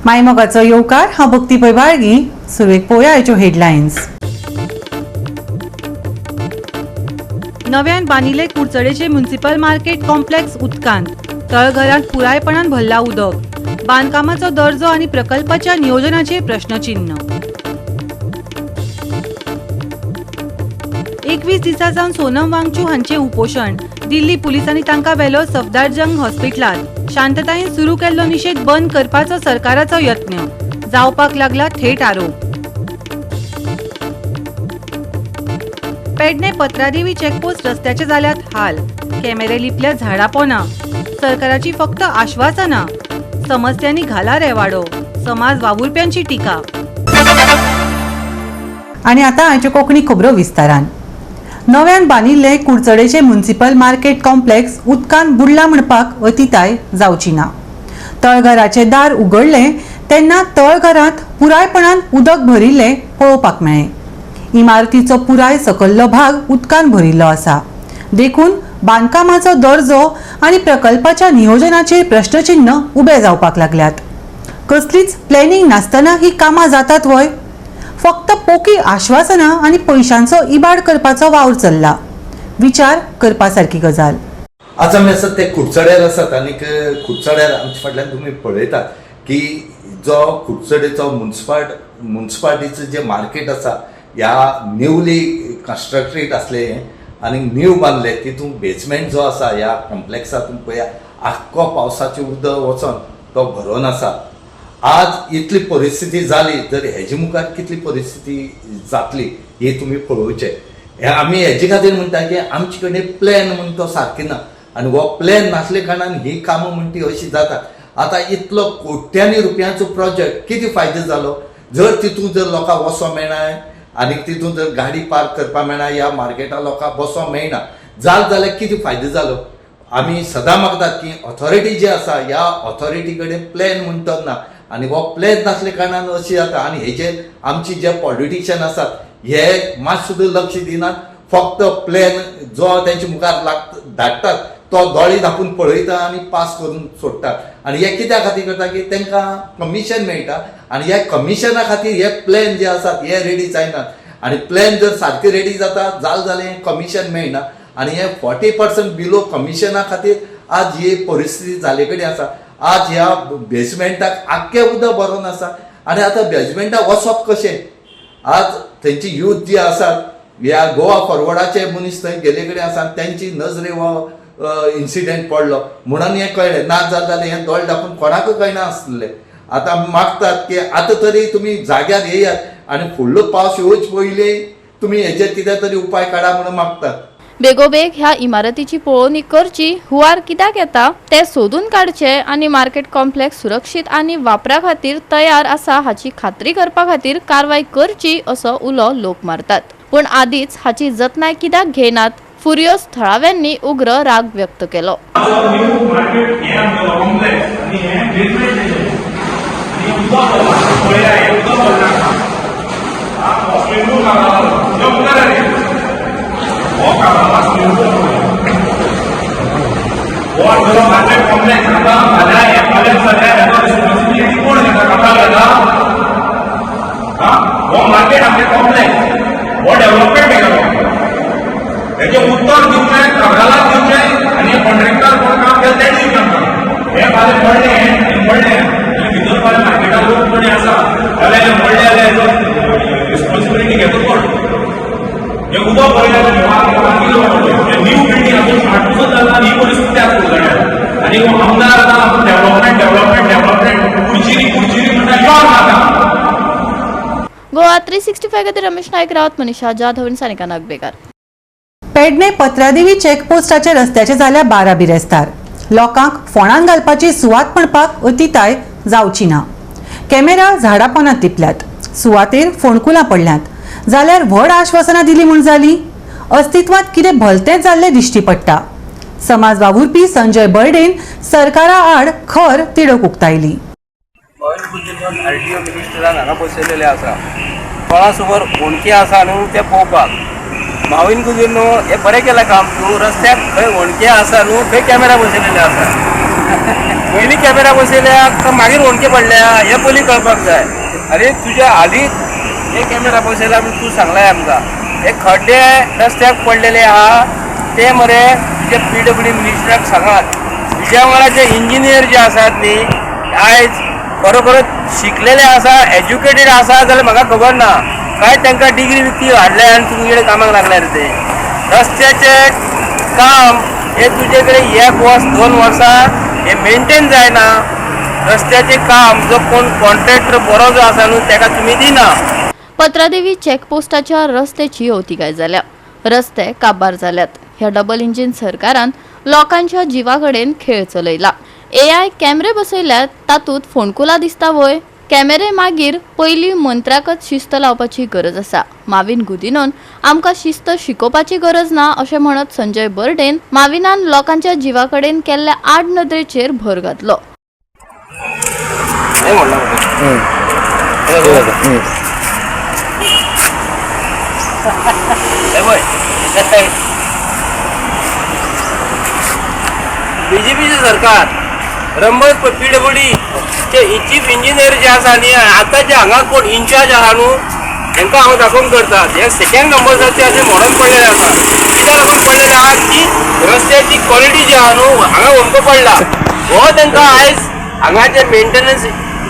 मायमोगाचो येवकार. हांव भक्ती पै बाळगी. सुरवेक पळोवया आयच्यो हेडलायन्स. नव्यान बांदिल्ले कुडचडेचे म्युनिसिपल मार्केट कॉम्प्लेक्स उदकांत. तळघरांत पुरायपणान भरला उदक. बांदकामाचो दर्जो आनी प्रकल्पाच्या नियोजनाचेर प्रश्नचिन्ह. 21 दिसां सावन सोनम वांगचू हांचे उपोशण. दिल्ली पुलिसांनी तांकां व्हेलो सफदरजंग हॉस्पिटलांत. शांततायेन सुरू केल्लो निशेध बंद करपाचो सरकाराचो यत्न. जावपाक लागला थेट आरोप. पेडणे पत्रादेवी चेकपोस्ट रस्त्याचे जाल्यात हाल. कॅमेरे लिपल्या झाडा पोना. सरकाराची फक्त आश्वासना. समस्यांनी घाला रेवाडो. समाज वावुरप्यांची टिका. आणि आता आयच्यो कोंकणी खबरो विस्तारान. नव्यान बांदिल्ले कुडचडेचे म्युनिसिपल मार्केट कॉम्प्लेक्स उदकान बुडला म्हणपाक अतिताय जावची ना. तळघराचे दार उगडले तेन्ना तळघरांत पुरायपणान उदक भरिल्लें पळोवपाक मेळ्ळें. इमारतीचो पुराय सकल्लो भाग उदकान भरिल्लो आसा. देखून बांदकामाचो दर्जो आनी प्रकल्पाच्या नियोजनाचेर प्रश्नचिन्ह उबे जावपाक लागल्यात. कसलीच प्लॅनिंग नासतना ही कामां जातात व्हय? फक्त पोकी आश्वासनां आनी पयशांचो इबाड करपाचो वावर चल्ला. विचार करपा सारकी गजाल. आज आमी आसात ते कुडचड्यार आसात आनीक कुडचड्यार आमच्या फाटल्यान तुमी पळयतात की जो कुडचडेचो मुन्सिपाल्टीचें जें मार्केट आसा, ह्या न्यूली कन्स्ट्रक्टेड आसलें हें आनी न्यू बांदलें, तितून बेजमेंट जो आसा ह्या कॉम्प्लेक्सा तुमी पळया, आख्खो पावसाचें उदक वचोन तो भरोन आसा. आज इतली परिस्थिती जाली तर हेजे मुखार कितली परिस्थिती जातली ही तुमी पळोवचें. हें आमी हेजे खातीर म्हणटा की आमचे कडेन प्लॅन म्हण तो सारकी ना आनी हो प्लॅन नासले कारणान ही कामां म्हण ती अशी जातात. आतां इतलो कोट्यांनी रुपयांचो प्रोजेक्ट कितें फायदो जालो जर तितून जर लोकांक वचोंक मेळना आनी तितून जर गाडी पार्क करपाक मेळना, ह्या मार्केटान लोकांक बसोंक मेळना जाल जाल्यार कितें फायदो जालो? आमी सदां मागतात की ऑथॉरिटी जी आसा ह्या ऑथॉरिटी कडेन प्लॅन म्हण तो ना आनी हो प्लॅन नासले कारणान अशी जाता. आनी हेजेर आमची जे पॉलिटिशियन आसात हे मात सुद्दां लक्ष दिनात. फक्त प्लॅन जो तेंच्या मुखार लाग धाडटात तो दोळे धापून पळयता आनी पास करून सोडटात. आनी हे कित्या खातीर करता की तांकां कमिशन मेळटा आनी ह्या कमिशना खातीर हे प्लॅन जे आसात हे रेडी जायनात. आनी प्लॅन जर सारके रेडी जाता जाल जालें कमिशन मेळना. आनी हे 40% बिलो कमिशना खातीर आज ही परिस्थिती जाले कडेन आसा. आज ह्या बेजमेंटाक आख्खें उदक भरोन आसा आनी आतां बेजमेंटाक वचप कशें? आज थंयची यूथ जी आसात, ह्या गोवा फॉरवर्डाचे मनीस थंय गेले कडेन आसा आनी तेंची नजरे हो इन्सिडेंट पडलो म्हणून हें कळ्ळें. ना जालें जाल्यार हें दोळे धापून कोणाकूय कळना आसलें. आतां आमी मागतात की आतां तरी तुमी जाग्यार येयात आनी फुडलो पावस येवचे पयलीं तुमी हेजेर कितें तरी उपाय काडा म्हणून मागतात. बेगोबेग ह्या इमारतीची पळोवणी करची, हुंवार कित्याक येता ते सोदून काडचे आनी मार्केट कॉम्प्लेक्स सुरक्षीत आनी वापरा खातीर तयार आसा हाची खात्री करपा खातीर कारवाय करची असो उलो लोक मारतात. पूण आदीच हाची जतनाय कित्याक घेयनात? फुर्योज थळाव्यांनी उग्र राग व्यक्त केलो. न्यू मार्केट हें आमचो कॉम्प्लेक्स आनी हें बेजमेंट आनी उदक पळया, हें उदक भरला. हो स्विमींग पूल काबार मुखार आनी हो काबार स्विमींग पूल, हो आमचो मार्केट कॉम्प्लेक्स. आतां फाल्यां हें फाल्यां जाल्यार हेजो रिस्पॉन्सिबिलिटी कोण घेता? काबार घेता? हो मार्केट आमचें कॉम्प्लेक्स, हो डेव्हलपमेंट केलो. हेजें उत्तर दिवचें कागाळाक दिवचें आनी हे कॉन्ट्रॅक्टर कोण काम केलें तें दिवचें आमकां. हें फाल्यां पडलें, हें पडलें आनी भितर फाल्यां मार्केटात लोक कोणी आसा जाल्यार हें पडलें जाल्यार हेजो रिस्पॉन्सिबिलिटी घेतो कोण? हें उदक पडलें जाल्यार हें न्यू बिल्डींग अजून स्टार्ट जाला आनी ही परिस्थिती आसा कुडचड्यार. आनी हो आमदार आतां डेव्हलपमेंट, डेव्हलपमेंट, डेव्हलपमेंट, कुडचिरी कुडचिरी म्हणटा. यो आतां. गोवा 365 खातीर रमेश नायक रावत, मनीषा जाधव आनी सानिका नागबेकार. पेडणे पत्रादेवी चेकपोस्टाच्या रस्त्याचे जाल्या 12 बिरेस्तार. लोकांक फोंडान घालपाची सुवात म्हणपाक अतिताय जावची ना. कॅमेरा झाडा पोनात लिपल्यात, सुवातेर फोंडकुलां पडल्यांत. जाल्यार व्हड आश्वासनां दिली म्हूण जाली? अस्तित्वात कितें भलतेंच जाल्लें दिश्टी पडटा. समाज वावुरपी संजय बर्डेन सरकारा आड खर तिडक उक्तायली. मॉविन आरटीओ मिनिस्टरान हांगा बसयलेले आसा. कोणा समोर होणके आसा न्हू ते पळोवपाक. माविन गुदिन्हो हें बरें केलां काम. तूं रस्त्याक खंय होणके आसा न्हू थंय कॅमेरा बसयलेले आसा. पयलीं कॅमेरा बसयल्या काय मागीर होणके पडल्या हें पयलीं कळपाक जाय. आरे तुज्या हालींच हे कॅमेरा बसयला म्हणून तूं सांगलाय आमकां. हे खड्डे रस्त्याक पडलेले आहा ते मरे तुजे पीडब्ल्यूडी मिनिस्टराक सांगात. तुज्या वांगडा जे इंजिनियर जे आसात न्ही आयज खरोखरच शिकलेले आसा, एज्युकेटेड आसा जाल्यार म्हाका खबर ना काय तांकां डिग्री विकती हाडल्या आनी तुमचे कामाक लागल्या रे ते. रस्त्याचें काम हे तुजे कडेन एक वर्स 2 वर्सां हे मेंटेन जायना. रस्त्याचें काम जो कोण कॉन्ट्रॅक्टर बरो जो आसा न्हू ताका तुमी दिना. पत्रादेवी चेकपोस्टाच्या रस्त्याची अवतिकाय जाल्या, रस्ते काबार जाल्यात. ह्या डबल इंजिन सरकारान लोकांच्या जिवा कडेन खेळ चलयला. एआय कॅमेरे बसयल्यात तातूंत फोंडकुलां दिसता वय? कॅमेरे मागीर पयलीं मंत्र्याकच शिस्त लावपाची गरज आसा. माविन गुदिनोन आमकां शिस्त शिकोवपाची गरज ना अशें म्हणत संजय बर्डेन माविनान लोकांच्या जिवा कडेन केल्ल्या आड नदरेचेर भर घातलो. बीजेपीचें सरकार रंबर पीडब्ल्यूडी चे चीफ इंजिनियर जे आसा न्ही आतां जे हांगा कोण इन्चार्ज आहा न्हू तांकां हांव दाखोवन करता. हे सेकंड नंबराचे अशें म्हणून पडलेले आसा. कित्याक लागून पडलेले आहा की रस्त्याची क्वॉलिटी जी आहा न्हू हांगा वमको पडला. हो तांकां आयज हांगाचे मेंटेनन्स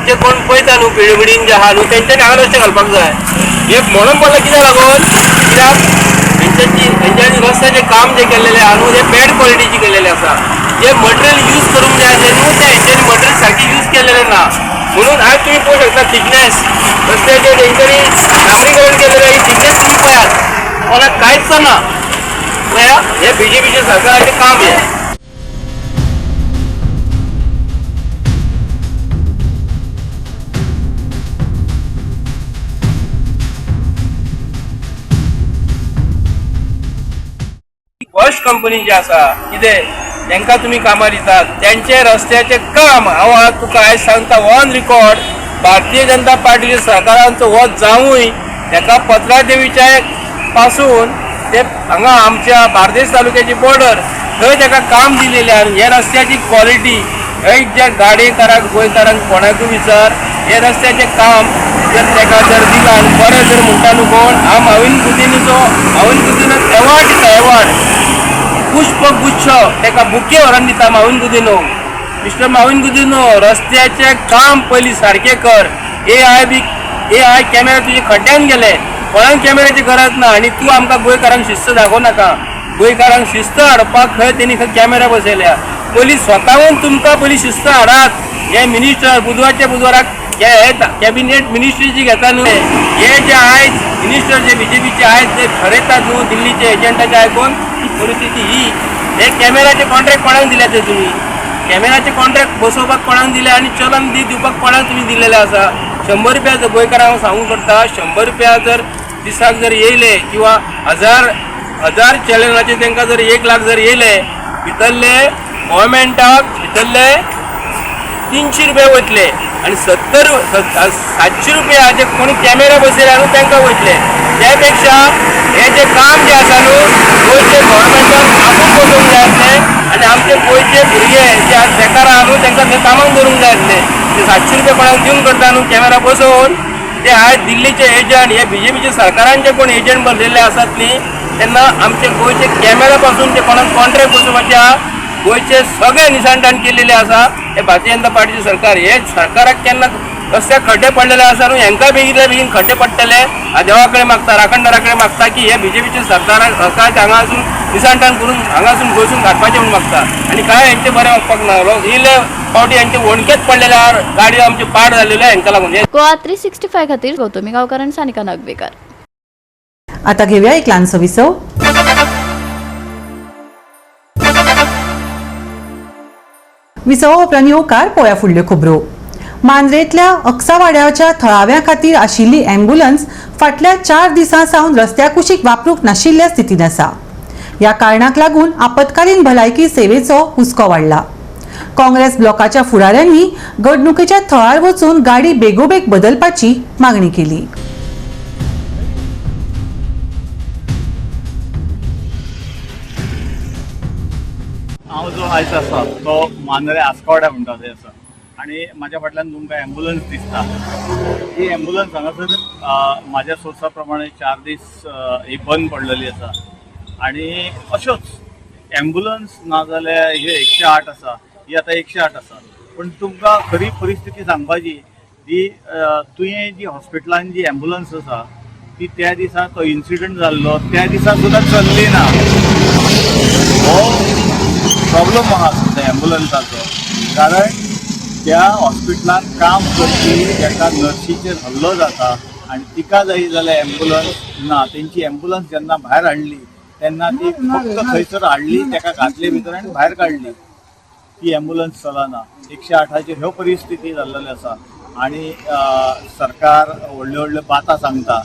जे कोण पळयता न्हू पीडब्ल्यूडीन जे आहा न्हू तेंच्यांनी हांगा रस्ते घालपाक जाय. हे म्हणून पडला कित्याक लागून कित्याक तेंच्यांनी रस्त्याचें काम जें केल्लेलें आहा न्हू तें बॅड क्वॉलिटीचें केल्लेलें आसा. जे मटेरियल यूज करूंक जाय आसलें न्हू तें हेंच्यांनी मटेरियल सारकें यूज केलेलें ना. म्हणून आयज तुमी पळोवंक शकता थिकनेस रस्त्याचें तेंच्यांनी डांबरीकरण केलेलें, ही थिकनेस तुमी पळयात कोणाक कांयच ना. पळया हें बीजेपीचें सरकाराचें काम हें. फर्स्ट कंपनी जी आसा कितें तांकां तुमी कामां दितात तेंचे रस्त्याचें काम हांव आज तुका आयज सांगता ऑन रिकॉर्ड भारतीय जनता पार्टीच्या सरकारांचो हो जावूय ताका पत्रादेवीच्या पासून ते हांगा आमच्या बार्देस तालुक्याची बॉर्डर थंय ताका काम दिलेलें. आनी हे रस्त्याची क्वॉलिटी एक ज्या गाडयेकारांक गोंयकारांक कोणाकूय विचार हे रस्त्याचें काम जर ताका जर दिलां आनी बरें जर म्हणटा न्हू कोण हांव माविन गुदिनूचो माविन गुदिनो एवॉर्ड दिता, एवॉर्ड पुष्पगुच्छ ताका बुके व्हरोन दिता माविन गुदिनो. मिस्टर माविन गुदिनो रस्त्याचें काम पयलीं सारकें कर. ए I camera तुजे खड्ड्यान गेले, कोणाक कॅमेराची गरज ना. आनी तूं आमकां गोंयकारांक शिस्त दाखोवं नाका. गोंयकारांक शिस्त हाडपाक खंय तेणी खंय कॅमेरा बसयल्या. पयलीं स्वताहून तुमकां पयलीं शिस्त हाडात. हे मिनिस्टर बुधवारच्या बुधवाराक हे कॅबिनेट मिनिस्ट्री जी घेता न्हू हे जे आयज मिनिस्टर जे बीजेपीचे आयज जे ठरयतात न्हू दिल्लीचे एजंटाचे आयकून ही परिस्थिती ही. हे कॅमेराचे कॉन्ट्रॅक्ट कोणाक दिल्या ते तुमी? कॅमेराचे कॉन्ट्रॅक्ट बसोवपाक कोणाक दिले आनी चलन दिवपाक कोणाक तुमी दिलेले आसा? 100 रुपया जर गोंयकारांक हांव सांगूंक करता 100 रुपया जर दिसाक जर येयले किंवा 1000 चलनाचे तांकां जर 1 लाख जर येयले भितरले गोवोरमेंटाक भितरले 300 रुपया वयतले आनी 700 रुपया जे कोणी कॅमेरा बसयले न्हू तांकां वयतले. त्या पेक्षा हे जे काम जे आसा न्हू गोंयचे गोवोरमेंटान आपूण बसोवंक जाय आसलें आनी आमचे गोंयचे भुरगे जे आज बेकार आहा न्हू तांकां थंय कामाक दवरूंक जाय आसलें. ते 700 रुपया कोणाक दिवन करता न्हू कॅमेरा बसोवन ते आयज दिल्लीचे एजंट हे बीजेपीचे सरकारांचे कोण एजंट बसलेले आसात न्ही तेन्ना आमचे गोंयचे कॅमेरा पासून ते कोणाक कॉन्ट्रॅक्ट बसोवपाचे आहा गोंयचे सगळे निसंतान केलेले आसा हे भारतीय जनता पार्टीचे सरकार. हे सरकाराक केन्ना रस्त्याक खड्डे पडलेले आसा न्हू हेंकां बेगीन बेगीन खड्डे पडटले. देवा कडेन मागता, राखणदारा कडेन मागता की हे बीजेपीचे सरकाराक हांगासून निसंतान करून हांगासून गोंयसून काडपाचें म्हणून मागता. आनी कांय हेंचें बरें मागपाक ना. इल्ले फावटी हेंचे वणकेच पडलेले आहा, गाडयो आमच्यो पाड जाल्लेल्यो हेंकां लागून. गोवा 365 खातीर गौतमी गांवकार आनी सानिका नागवेकर. आता घेऊया एक ल्हानसो विसव. विसवा उपरांत येवकार पळोवया फुडल्यो खबरो. मांद्रेंतल्या अक्सावाड्याच्या थळाव्या खातीर आशिल्ली ॲम्ब्युलन्स फाटल्या 4 दिसां सावन रस्त्या कुशीक वापरूंक नाशिल्ल्या स्थितींत आसा. ह्या कारणाक लागून आपत्कालीन भलायकी सेवेचो हुस्को वाडला. काँग्रेस ब्लॉकाच्या फुडाऱ्यांनी घडणुकेच्या थळार वचून गाडी बेगोबेग बदलपाची मागणी केली. हांव जो आयज आसा तो मांद्रे आस्कोड्या म्हणटा थंय आसा आनी म्हाज्या फाटल्यान तुमकां एम्बुलन्स दिसता. ही एम्बुलन्स हांगासर म्हाज्या सोर्सा प्रमाणे 4 दीस ही बंद पडलेली आसा आनी अश्योच एम्बुलन्स ना जाल्यार हे 108 आसा, ही आतां 108 आसा, पूण तुमकां खरी परिस्थिती सांगपाची ती तुयें जी हॉस्पिटलान जी एम्बुलन्स आसा ती त्या दिसा तो इन्सिडंट जाल्लो त्या दिसा सुद्दां चल्ली ना. हो प्रॉब्लम आहा सद्या एम्बुलन्साचो, कारण त्या हॉस्पिटलान काम करपी एका नर्शीचेर हल्लो जाता आनी तिका जाय जाल्यार एम्बुलन्स ना. तेंची एम्बुलन्स जेन्ना भायर हाडली तेन्ना ती फक्त थंयसर हाडली, तेका घातले भितर आनी भायर काडली. ती एम्बुलन्स चलना. 108चेर ह्यो परिस्थिती जाल्लेली आसा आनी सरकार व्हडल्यो व्हडल्यो बातां सांगता.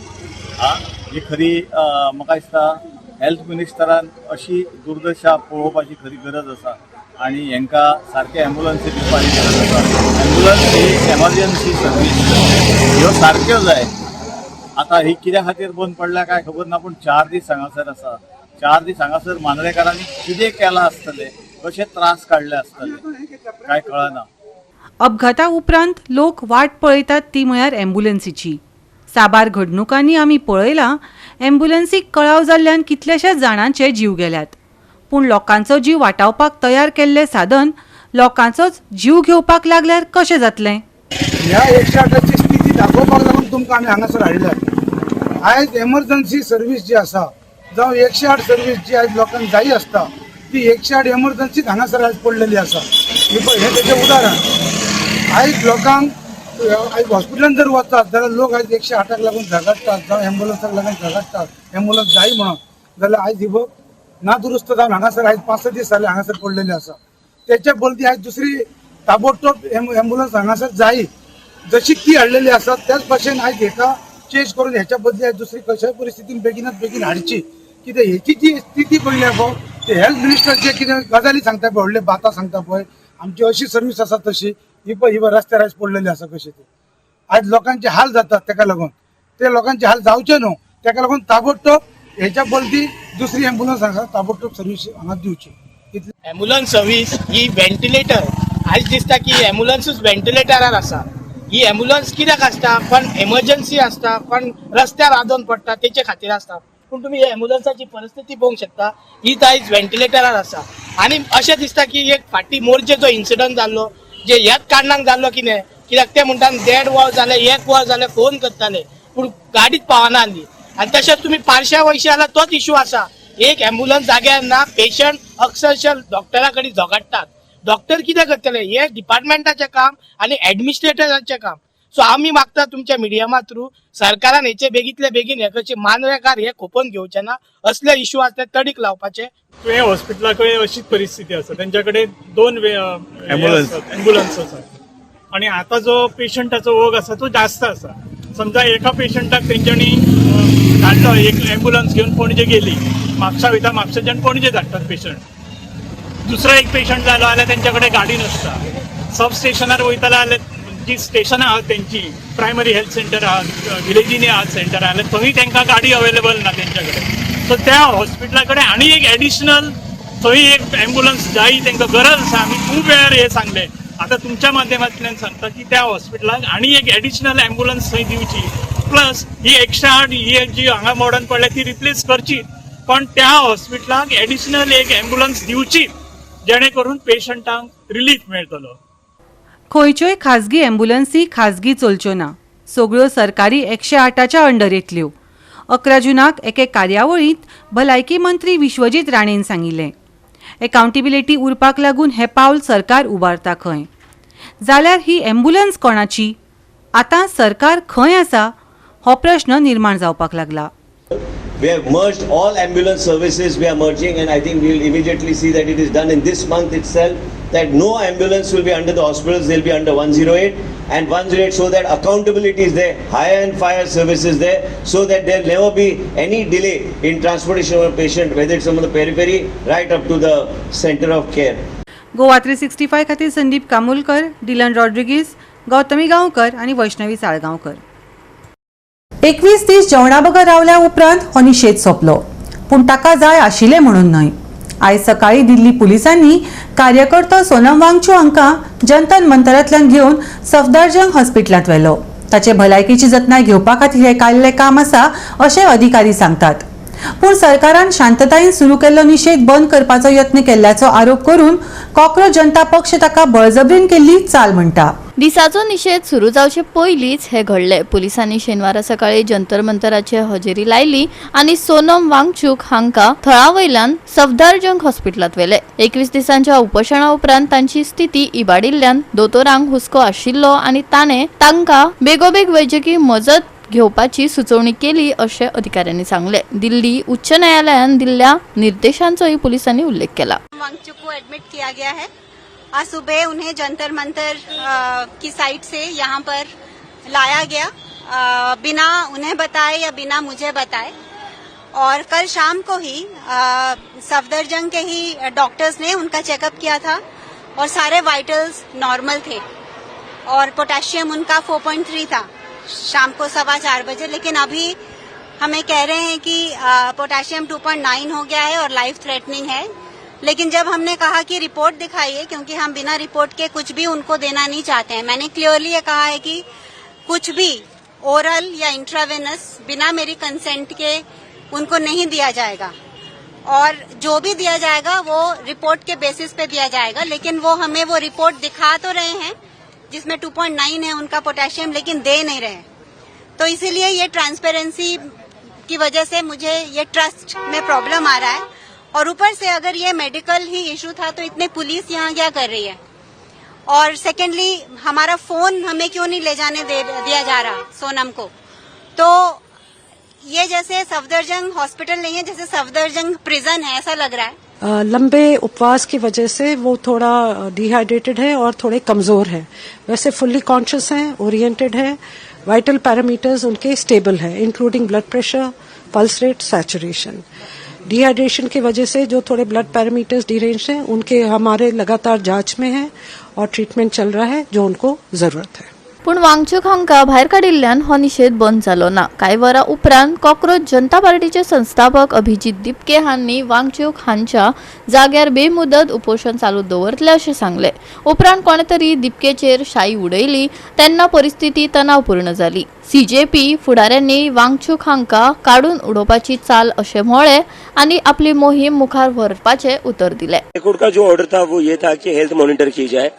आ ही खरी म्हाका दिसता हेल्थ मिनिस्टरान अशी दुर्दशा पळोवपाची खरी गरज आसा आनी हेंकां सारके एम्बुलन्सी दिवपाची गरज आसा. एम्बुलन्स ही एमर्जन्सी सर्वीस, ह्यो सारक्यो जाय. आतां ही कित्या खातीर बंद पडल्या काय खबर ना, पूण 4 दीस हांगासर आसा. 4 दीस हांगासर मांद्रेकारांनी कितें केलां आसतलें, कशे त्रास काडले आसतले काय कळना. अपघाता उपरांत लोक वाट पळयतात ती म्हळ्यार एम्ब्युलन्सीची. साबार घडणुकांनी आमी पळयलां, एम्ब्युलन्सीक कळाव जाल्ल्यान कितल्याशाच जाणांचे जीव गेल्यात. पूण लोकांचो जीव वाटावपाक तयार केल्लें साधन लोकांचोच जीव घेवपाक लागल्यार कशें जातलें? ह्या 108ची स्थिती दाखोवपाक लागून तुमकां आमी हांगासर हाडल्या. आयज एमर्जन्सी सर्वीस जी आसा जावं 108 सर्वीस जी आयज लोकांक जायी आसता, ती 108 एमर्जन्सीच हांगासर आयज पडलेली आसा. ही पळय, हें तेजें उदाहरण. आयज लोकांक आयज हॉस्पिटलान जर वतात जाल्यार लोक आयज 108क लागून झगडटात जावं एम्बुलन्साक लागून झगडटात, एम्बुलन्स जाय म्हणून. जाल्यार आयज ही बघ नादुरुस्त जावन हांगासर आयज 5-6 दीस जाले हांगासर पडलेली आसा. तेच्या बदली आयज दुसरी ताबडतोब एम्बुलन्स हांगासर जायी. जशी ती हाडलेली आसा त्याच भाशेन आयज हेका चेंज करून हेच्या बदली आयज दुसरी कशाय परिस्थितीन बेगिनात बेगीन हाडची. कित्याक हेची जी स्थिती पळयल्या पळय, ते हेल्थ मिनिस्टर जे कितें गजाली सांगता पळय, व्हडले बातां सांगता पळय, आमची अशी सर्वीस आसा तशी, ही पळय, ही पळय रस्त्यार आयज पडलेली आसा कशी ती. आयज लोकांचे हाल जातात तेका लागून. ते लोकांचे हाल जावचे न्हू तेका लागून ताबडतोब हेच्या बदली दुसरी एम्बुलन्स हांगा ताबडतोब सर्वीस हांगा दिवची, इतली. एम्बुलन्स सर्वीस ही व्हेंटिलेटर, आयज दिसता की एम्बुलन्सूच व्हेंटिलेटरार आसा. ही एम्बुलन्स कित्याक आसता? पण एमर्जन्सी आसता, पण रस्त्यार आदोन पडटा तेचे खातीर आसता. पूण तुमी ह्या एम्बुलन्साची परिस्थिती पळोवंक शकता, ही आयज व्हेंटिलेटरार आसा. आनी अशें दिसता की एक फाटीं मोरजे जो इन्सिडंट जाल्लो, जे ह्याच कारणाक जाल्लो कितें, कित्याक ते म्हणटा देड वर जालें, एक वर जालें फोन करताले, पूण गाडीच पावना आसली. आनी तशेंच तुमी पारशा वयशी जाल्यार तोच इशू आसा. एक एम्बुलन्स जाग्यार ना. पेशंट अक्षरशः डॉक्टरा कडेन झगडटात. डॉक्टर कितें करतले? हे डिपार्टमेंटाचें काम आनी एडमिनिस्ट्रेटराचें काम. सो आमी मागता तुमच्या मिडियमा थ्रू, सरकारान हेचे बेगीतले बेगीन हे करचे. मांद्रेकार हे खोपोवन घेवचे ना. असले इशू आसले तडीक लावपाचे. तुवें हॉस्पिटला कडेन अशीच परिस्थिती आसा. तेंच्या कडेन दोन Ambulance. Ambulance आसा आणि आता जो पेशंटाचो ओघ आसा तो जास्त आसा. समजा एका पेशंटाक तेंच्यांनी धाडलो, एक एम्ब्युलन्स घेवन पणजे गेली, म्हापसा वयता, म्हापशेच्यान पणजे धाडटात पेशंट. दुसरो एक पेशंट जालो जाल्यार तेंच्या कडेन गाडी नासता. सब स्टेशनार वयताले जाल्यार जी स्टेशनां आहात तेंची, प्रायमरी हेल्थ सेंटर आहात, विलेजीनी आहात सेंटर आहात, जाल्यार थंय तांकां गाडी अवेलेबल ना तेंच्या कडेन. सो त्या हॉस्पिटला कडेन आनी एक एडिशनल थंय एक एम्ब्युलन्स जाय, तांकां गरज आसा. आमी खूब वेळार हे सांगलें. आतां तुमच्या माध्यमांतल्यान सांगता की त्या हॉस्पिटलाक आनी एक एडिशनल एम्ब्युलन्स थंय दिवची. प्लस ही 108 ही जी हांगा मॉडर्न पडल्या ती रिप्लेस करची, पण त्या हॉस्पिटलाक एडिशनल एक एम्ब्युलन्स दिवची, जेणे करून पेशंटांक रिलीफ मेळटलो. खंयच्योय खाजगी एम्ब्युलन्सी खाजगी चलच्यो ना, सगळ्यो सरकारी 108च्या अंडर येतल्यो, 11 जुनाक एके कार्यावळींत भलायकी मंत्री विश्वजीत राणेन सांगिल्लें. एकाउंटेबिलिटी उरपाक लागून हें पावल सरकार उबारता खंय. जाल्यार ही एम्ब्युलन्स कोणाची? आतां सरकार खंय आसा हो प्रश्न निर्माण जावपाक लागला. We have merged all ambulance services. We are merging, and I think we will immediately see that it is done in this month itself. That no ambulance will be under the hospitals, they'll be under 108 and 108, so that accountability is there, hire and fire service is there, so that there will never be any delay in transportation of a patient, whether it's from the periphery right up to the center of care. Goa 365 खातीर Sandeep Kamulkar, Dylan Rodrigues, Gautami Gaonkar आनी वैष्णवी साळगांवकर. 21 दीस जेवणा बगर रावल्या उपरांत हो निशेध सोंपलो, पूण ताका जाय आशिल्लें म्हणून न्हय. आयज सकाळीं दिल्ली पुलिसांनी कार्यकर्तो सोनम वांगचू हांकां जंतर मंतरांतल्यान घेवन सफदरजंग हॉस्पिटलांत व्हेलो. ताचे भलायकेची जतनाय घेवपा खातीर हें काडलें काम आसा अशें अधिकारी सांगतात. पूण सरकारान शांततायेन सुरू केल्लो निशेध बंद करपाचो यत्न केल्ल्याचो आरोप करून कॉकरोच जनता पक्ष ताका बळजबरीन केल्ली चाल म्हणटा. दिसाचो निशेध सुरू जावचे पयलींच हे घडले. पुलिसांनी शेनवारा सकाळी जंतर मंतराचे हजेरी लायली आनी सोनम वांगचूक हांकां थळा वयल्यान सफदरजंग हॉस्पिटलांत व्हेले. 21 दिसांच्या उपोशणा उपरांत तांची स्थिती इबाडिल्ल्यान दोतोरांक हुस्को आशिल्लो आनी ताणें तांकां बेगोबेग वैजकी मजत घेवपाची सुचोवणी केली अशें अधिकाऱ्यांनी सांगलें. दिल्ली उच्च न्यायालयान दिल्ल्या निर्देशांचोय पुलिसांनी उल्लेख केला. वांगचुक को एडमिट किया गया है. आज सुबह उन्हें जंतर मंतर की साइट से यहाँ पर लाया गया, बिना उन्हें बताए या बिना मुझे बताए. और कल शाम को ही सफदरजंग के ही डॉक्टर्स ने उनका चेकअप किया था और सारे वाइटल्स नॉर्मल थे और पोटेशियम उनका 4.3 था शाम को 4:15 बजे. लेकिन अभी हमें कह रहे हैं कि पोटेशियम 2.9 हो गया है और लाइफ थ्रेटनिंग है. लेकिन जब हमने कहा कि रिपोर्ट दिखाइए, क्योंकि हम बिना रिपोर्ट के कुछ भी उनको देना नहीं चाहते हैं. मैंने क्लियरली ये कहा है कि कुछ भी ओरल या इंट्रावेनस बिना मेरी कंसेंट के उनको नहीं दिया जाएगा और जो भी दिया जाएगा वो रिपोर्ट के बेसिस पे दिया जाएगा. लेकिन वो हमें वो रिपोर्ट दिखा तो रहे हैं जिसमें 2.9 है उनका पोटेशियम, लेकिन दे नहीं रहे. तो इसीलिए ये ट्रांसपेरेंसी की वजह से मुझे ये ट्रस्ट में प्रॉब्लम आ रहा है. और ऊपर से अगर ये मेडिकल ही इशू था तो इतने पुलिस यहाँ क्या कर रही है. और सेकेंडली हमारा फोन हमें क्यों नहीं ले जाने दिया जा रहा सोनम को. तो ये जैसे सफदरजंग हॉस्पिटल नहीं है, जैसे सफदरजंग प्रिजन है, ऐसा लग रहा है. लंबे उपवास की वजह से वो थोड़ा डिहाइड्रेटेड है और थोड़े कमज़ोर है. वैसे फुल्ली कॉन्शियस हैं, ओरिएंटेड है, वाइटल पैरामीटर्स उनके स्टेबल हैं, including blood pressure, pulse rate, saturation. Dehydration की वजह से जो थोड़े ब्लड पैरामीटर्स डिरेंज हैं उनके हमारे लगातार जांच में हैं और ट्रीटमेंट चल रहा है जो उनको जरूरत है. पूण वांगचूक हांकां भायर काडिल्ल्यान हो निशेध बंद जालो ना. कांय वरां उपरांत कॉकरोच जनता पार्टीचे संस्थापक अभिजीत दिपके हांणी वांगचूक हांच्या जाग्यार बेमुदत उपोशण चालू दवरतले अशें सांगलें. उपरांत कोणे तरी दिपकेचेर शाई उडयली तेन्ना परिस्थिती तणावपूर्ण जाली. सीजेपी फुडाऱ्यांनी वांगचूक हांकां काडून उडोवपाची चाल अशें म्हळें आनी आपली मोहीम मुखार व्हरपाचें उतर दिलें. हाईकोर्ट का जो ऑर्डर था वो ये था कि हेल्थ मॉनिटर की जाए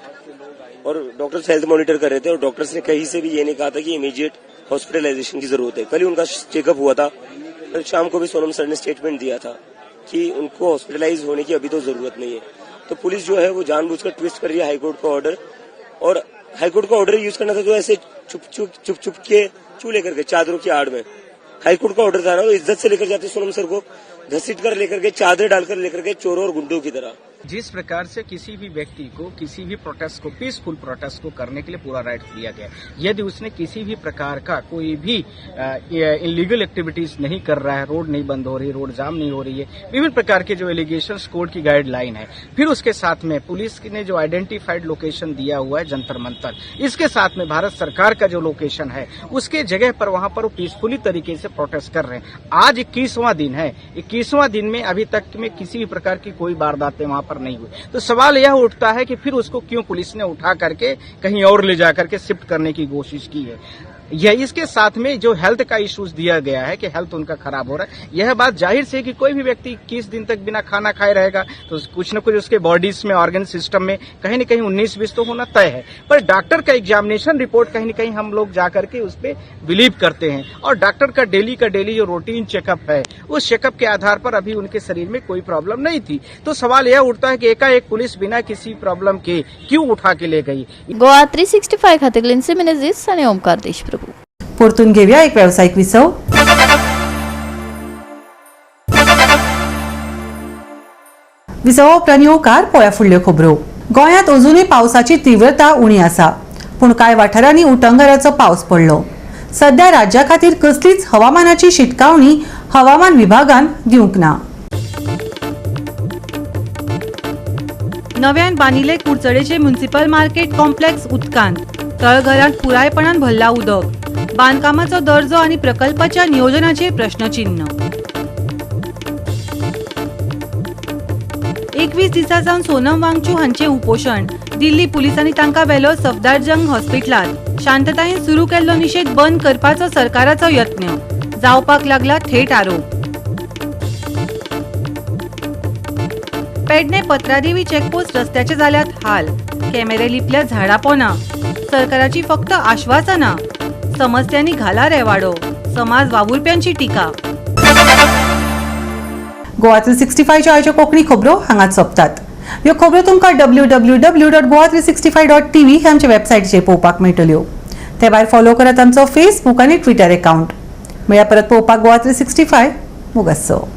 और डॉक्टर्स हेल्थ मॉनिटर कर रहे थे और डॉक्टर्स ने कहीं से भी ये नहीं कहा था कि इमीडिएट हॉस्पिटलाइजेशन की जरूरत है. कल ही उनका चेकअप हुआ था, कल शाम को भी सोनम सर ने स्टेटमेंट दिया था कि उनको हॉस्पिटलाइज होने की अभी तो जरूरत नहीं है. तो पुलिस जो है वो जानबूझकर ट्विस्ट कर रही है हाईकोर्ट का ऑर्डर, और हाईकोर्ट का ऑर्डर यूज करना था तो ऐसे चुप चुप चुप चुप के क्यों लेकर गए चादरों की आड़ में. हाईकोर्ट का ऑर्डर था ना, तो इज्जत से लेकर जाते सोनम सर को, घसीट कर लेकर गए, चादरें डालकर लेकर गए चोरों और गुंडों की तरह. जिस प्रकार से किसी भी व्यक्ति को किसी भी प्रोटेस्ट को, पीसफुल प्रोटेस्ट को करने के लिए पूरा राइट दिया गया, यदि उसने किसी भी प्रकार का कोई भी इलीगल एक्टिविटीज नहीं कर रहा है, रोड नहीं बंद हो रही, रोड जाम नहीं हो रही है, विभिन्न प्रकार के जो एलिगेशन कोर्ट की गाइडलाइन है, फिर उसके साथ में पुलिस ने जो आइडेंटिफाइड लोकेशन दिया हुआ है जंतर मंतर, इसके साथ में भारत सरकार का जो लोकेशन है उसके जगह पर वहां पर वो पीसफुली तरीके से प्रोटेस्ट कर रहे हैं. आज 21वां दिन है, 21वां दिन में अभी तक में किसी भी प्रकार की कोई वारदातें वहां पर नहीं हुई. तो सवाल यह उठता है कि फिर उसको क्यों पुलिस ने उठा करके कहीं और ले जाकर के शिफ्ट करने की कोशिश की है. यह इसके साथ में जो हेल्थ का इश्यूज दिया गया है कि हेल्थ उनका खराब हो रहा है, यह बात जाहिर से कि कोई भी व्यक्ति 21 दिन तक बिना खाना खाए रहेगा तो कुछ न कुछ उसके बॉडीज में, ऑर्गन सिस्टम में कहीं न कहीं 19-20 तो होना तय है. पर डॉक्टर का एग्जामिनेशन रिपोर्ट कहीं न कहीं हम लोग जा करके उस पर बिलीव करते हैं और डॉक्टर का डेली जो रूटीन चेकअप है उस चेकअप के आधार पर अभी उनके शरीर में कोई प्रॉब्लम नहीं थी. तो सवाल यह उठता है कि एकाएक पुलिस बिना किसी प्रॉब्लम के क्यों उठा के ले गई. गोवा 365 खातीर लिन्सी मिनेझिस आनी ओमकार देशप्रभू. परतून घेवया एक वेवसायीक विसव. विसवा उपरांत येवकार पळया फुडल्यो खबरो. गोंयांत अजुनूय पावसाची तीव्रता उणी आसा, पूण कांय वाठारांनी उटंगाराचो पावस पडलो. सध्या राज्या खातीर कसलीच हवामानाची शिटकावणी हवामान विभागान दिवंक ना. नव्यान बांदिल्ले कुडचडेचे म्युनिसिपल मार्केट कॉम्प्लेक्स उदकांत, तळघरांत पुरायपणान भरला उदक. बांदकामाचो दर्जो आनी प्रकल्पाच्या नियोजनाचेर प्रश्नचिन्ह. 21 दिसां जावन सोनम वांगचू हांचें उपोशण. दिल्ली पुलिसांनी तांकां व्हेलो सफदरजंग हॉस्पिटलांत. शांततायेन सुरू केल्लो निशेध बंद करपाचो सरकाराचो यत्न. जावपाक लागला थेट आरोप. पेडणे पत्रादेवी चेकपोस्ट रस्त्याचे जाल्यात हाल. कॅमेरे लिपल्या झाडा पोना. सरकाराची फक्त आश्वासना. समस्यांनी घाला रेवाडो. समाज वावुरप्यांची टिका. गोवा 365च्यो आयच्यो कोंकणी खबरो हांगाच सोंपतात. ह्यो खबरो तुमकां www.goa365.tv ह्या आमच्या वेबसायटीचेर पळोवपाक मेळटल्यो. ते भायर फॉलो करात आमचो फेसबूक आनी ट्विटर एकावंट. मेळया परत पळोवपाक गोवा 365. मोगासो.